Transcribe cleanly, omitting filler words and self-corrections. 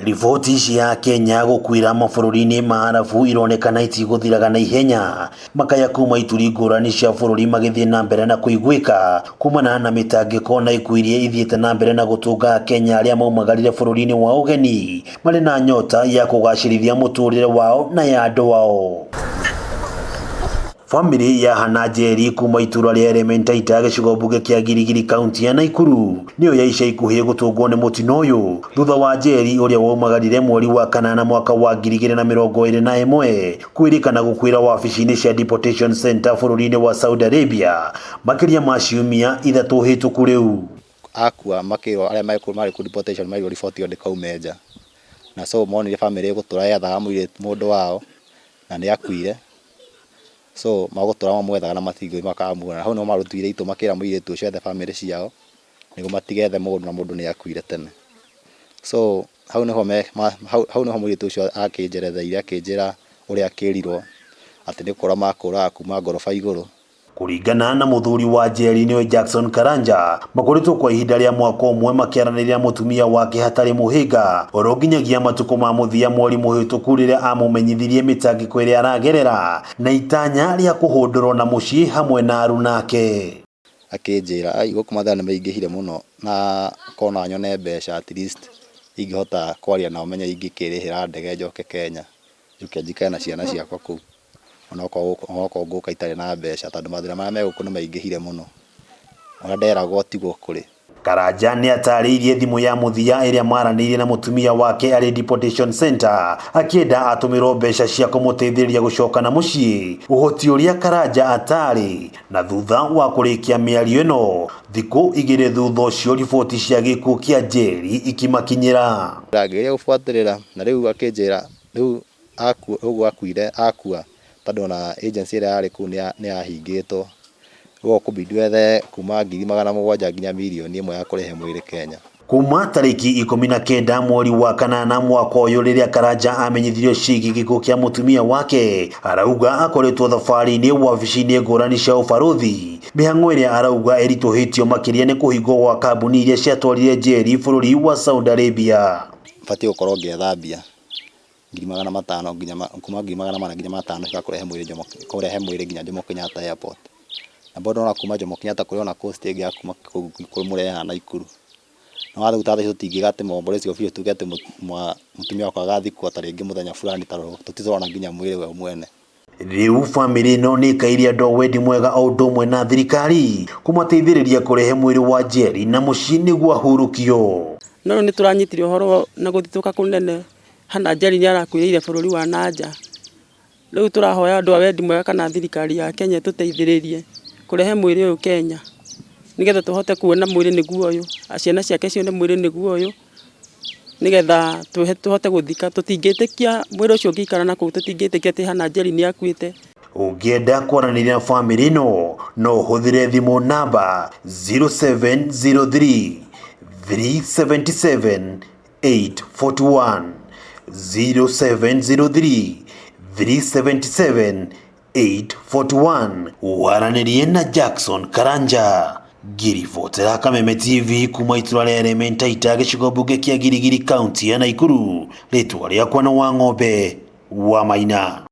Riboti cia Kenya gũkuĩra mabũrũri-inĩ ma Arabu ironekana itigũthiraga na ihenya, makaya kuma ituri ngũrani cia bũrũri magĩthiĩ na mbere na kũiguĩka kumana na mĩtangĩko na ikuũ iria ithiĩte na mbere na gũtũnga Akenya arĩa maumagarire bũrũri-inĩ wa ũgeni marĩ na nyota ya kũgacĩrithia mũtũrĩre wao na ya andũ ao. Bamĩrĩ ya Hannah Njeri kuma itũra rĩa Elementaita gĩcigo mbunge kĩa Giligili kaunti ya Naikuru nĩyo ya ica ikuhĩ gũtũngwo nĩ mũtino ũyũ thutha wa Njeri ũrĩa waumagarire mweri wa kanana mwaka wa 2021 kwĩrĩkana gũkuĩra wabici-inĩ cia Deportation Center bũrũri-inĩ wa Saudi Arabia makĩria ma ciumia 3 hĩtũku rĩu. Akua makĩrwo arĩa marĩ kũ deportation mairwo riboti ĩyo ndĩkaume nja, na so monire bamĩrĩ ĩgũtũra yethaga mũirĩtu mũndũ wao na nĩ akuire, so magũtũra mamwethaga na matingĩ makamuona. Hau nĩho marutire itũ makĩra mũirĩtu ũcio ethe bamĩrĩ ciao nĩguo matigethe mũndũ na mũndũ nĩ akuire tene. So hau nĩho me hau nĩho mũirĩtu ũcio akĩnjeretheire akĩnjĩra ũrĩa akĩrirwo atĩ nĩ kũra makũraga kuma ngoroba igũrũ. Kũringana na mũthuri wa Njeri nĩwe Jackson Karanja, makoretwo kwa ihinda rĩa mwaka ũmwe makĩaranĩria mũtumia wake hatarĩ mũhĩnga oro nginyagia matukũ ma mũthia mweri mũhĩtũku rĩrĩa amũmenyithirie mĩtangĩko ĩrĩa aragerera na itanya rĩa kũhũndũrwo na mũciĩ hamwe na arunake. Akĩnjĩra ai gũkũ mathĩna nĩ maingĩhire mũno na kona nyone mbeca at least ingĩhota kwaria nao menye ingĩkĩrĩhĩra ndege njoke Kenya njoke njikare na ciana ciakwa kũu onokorwo ngũka itarĩ na mbeca tondũ mathĩna marĩa me gũkũ nĩ maingĩhire mũno ona nderagwo tiguo kũrĩ. Karanja nĩ atarĩirie thimũ ya mũthia ĩrĩa maranĩirie na mũtumia wake arĩ Deportation Center akĩenda atũmĩrwo mbeca cia kũmũteithĩrĩria gũcoka na mũciĩ ũhoti ũrĩa Karanja atarĩ na thutha wa kũrĩkia mĩario ĩno thikũ 2 thutha ũcio riboti cia gĩkuũ kĩa Njeri ikimakinyĩra. Ndangĩgeria gũbuatĩrĩra na rĩu akĩnjĩra rĩu ũguo akuire akua tondũ ona agency ĩrĩa yarĩ kũu nĩ yahingĩtwo rĩu ũkũbidi wethe kuma 700,000 nginya 1 mirioni ya kũrehe mwĩrĩ Kenya. Kuma tarĩki 19 mweri wa kanana mwaka ũyũ rĩrĩa Karanja amenyithirio ciĩgiĩ gĩkuũ kĩa mũtumia wake, arauga akoretwo thabarĩ-inĩ wabici-inĩ ngũrani cia ũbarũthi mĩhang'o ĩrĩa arauga ĩritũhĩtio makĩria nĩ kũhingwo gwa kambuni iria ciatwarire Njeri bũrũri wa Saudi Arabia. Batiĩ gũkorwo ngĩetha mbia 500,000 nginya kuma 400,000 nginya 500 cia kũrehe mwĩrĩ Jomo kũrehe mwĩrĩ nginya Jomo Kenyatta Airport. Na bado ona kuma Jomo Kenyatta kũrĩ ona cost ĩngĩ ya kuma kũmũrehe haha Naikuru. Na wathiĩ ta thaa ici tũtingiuga atĩ momborecirio biũ tuge atĩ mũtumia wakwa agathikwo ta rĩngĩ mũthenya fulani tondũ tũtirona nginya mwĩrĩ we mwene. Rĩu bamĩrĩ ĩno nĩ ĩkaĩire andũ a wendi mwega o ũndũ ũmwe na thirikari kũmateithĩrĩria kũrehe mwĩrĩ wa Njeri na mũciĩ nĩguo ahurũkio. No rĩu nĩ tũranyitire ũhoro na gũthitũka kũnene Hannah Njeri nĩ arakuĩrĩire bũrũri wa nanja. Rĩu tũrahoya andũ a wendi mwega kana thirikari ya Kenya ĩtũteithĩrĩrie kũrehe mwĩrĩ ũyũ Kenya nĩgetha tũhote kuona mwĩrĩ nĩguo ũyũ, ciana ciake cione mwĩrĩ nĩguo ũyũ nĩgetha tũhote gũthika. Tũtingĩtĩkia mwĩrĩ ũcio ũngĩikara na kũu tũtingĩtĩkia atĩ Hannah Njeri nĩ akuĩte. Ũngĩenda kwaranĩria na bamĩrĩ ĩno no ũhũthĩre thimũ namba 0703 377 841, 0703 377 841 waranĩrie na Jackson Karanja. Ngĩribotera Kameme TV kuma itũra rĩa Elementaita gĩcigo mbunge kĩa Giligili kaunti ya Naikuru, rĩtwa rĩakwa nĩ Wang'ombe wa Maina.